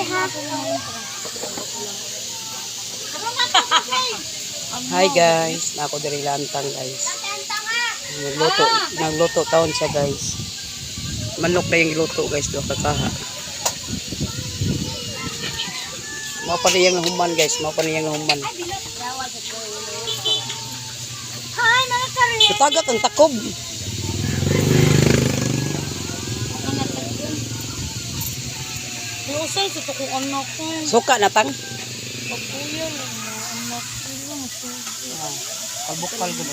Ha. Hi guys, nako diri lantang, guys. Nagluto, nagluto taon siya, guys. Manok na yung luto, guys, do kakaha. Mao pa niyang human, guys, mao pa niyang human. Hi, mga kare. Tagak ang takob. Usay sa to kung anak ko. Suka na tang. Pagkuya lang mo, anak ko lang. Kalbukal gud.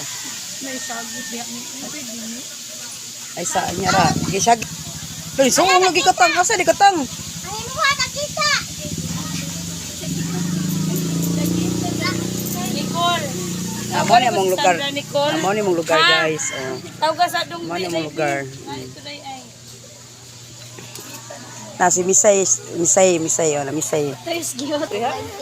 May sagot diya ni pwede ni. Ay sa niya ra. Gisag. Luy, suong lagi katang asa di katang. Ay, mo nakita. Nicole. Ah, mo ni among lugar. Sandra Nicole. Ah, mo ni among lugar, guys. Oh. Tawag ka sa dong. Mo ni among lugar. Ay, tulay ay. Na si Misay, Misay, Misay, oh, na Misay. Tres gyud.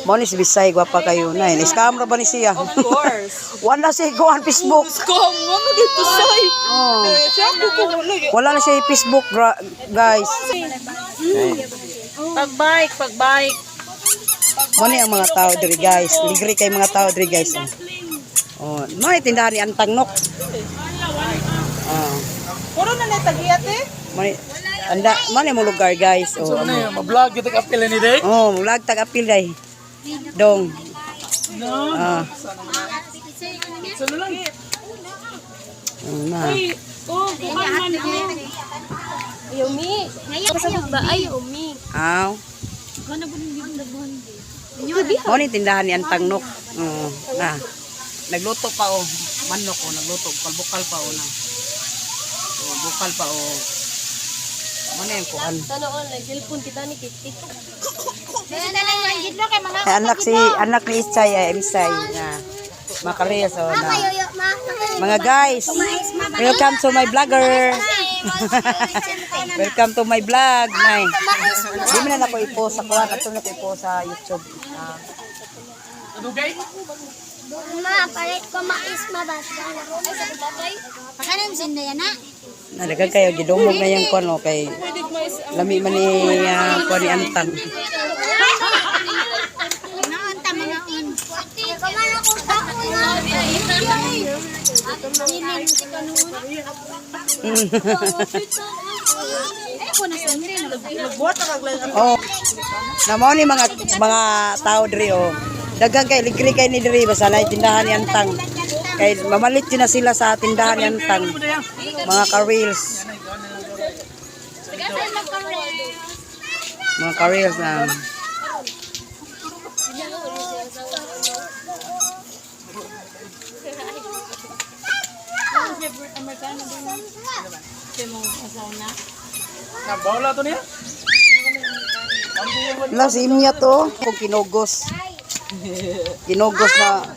Mo ni si Bisay, gwapa kayo na. Eh. Scam ra ba ni siya? Of course. Wala siya iguan Facebook. Scam, ano dito say? Oh. Eh, siya ko ko wala. Wala na siya Facebook, guys. Pag-bike, pag-bike. Mo ni ang mga tao diri, guys. Ligri kay mga tao diri, guys. Oh, oh. Mo ni tindahan ni Antang Nok. Oh. Puro na na tagiyat eh. Mo ni anda mo ni mo lugar, guys. Oh. Ano yun? Ma-vlog kita kapila ni Day? Oh, vlog tag apil day. Dong. No. Ah, Sano lang? oh, na. Oh, kuan man eh. Yumi. Kasabot ba? Ay, Yumi. Aw. Mo ni tindahan ni Antang Nok. Oh, na. Nagluto pa oh. Manok oh, nagluto bukal pa oh na. Oh, bukal pa oh. Mo na yung kuan. Sana all, nag-cellphone kita ni Kitty. Ay, anak si anak ni Isay ay Misay na. Makariyas oh na. Yoyo, ma. Mga guys, welcome to my vlogger. Welcome to my vlog, nay. Di man na ako ipost sa kuan, ato na ko ipost sa YouTube. Ah. Dugay? Ma, palit ko mais ma basta. Pakanan sinda yan na. Nadagan kayo gidumog na yang kuan oh, kay lami man ni kuan ni Antang. Naon ta mga on. Kuman ako kaon na. Oh. Na mao ni mga mga tao diri oh. Daghang kay ligri kay ni diri basta na tindahan ni Antang. Kay mamalit yun na sila sa tindahan ni Antang. Mga ka-reels. Mga ka-reels na. Nabawla to niya? La si imya to kung kinugos. Kinugos na.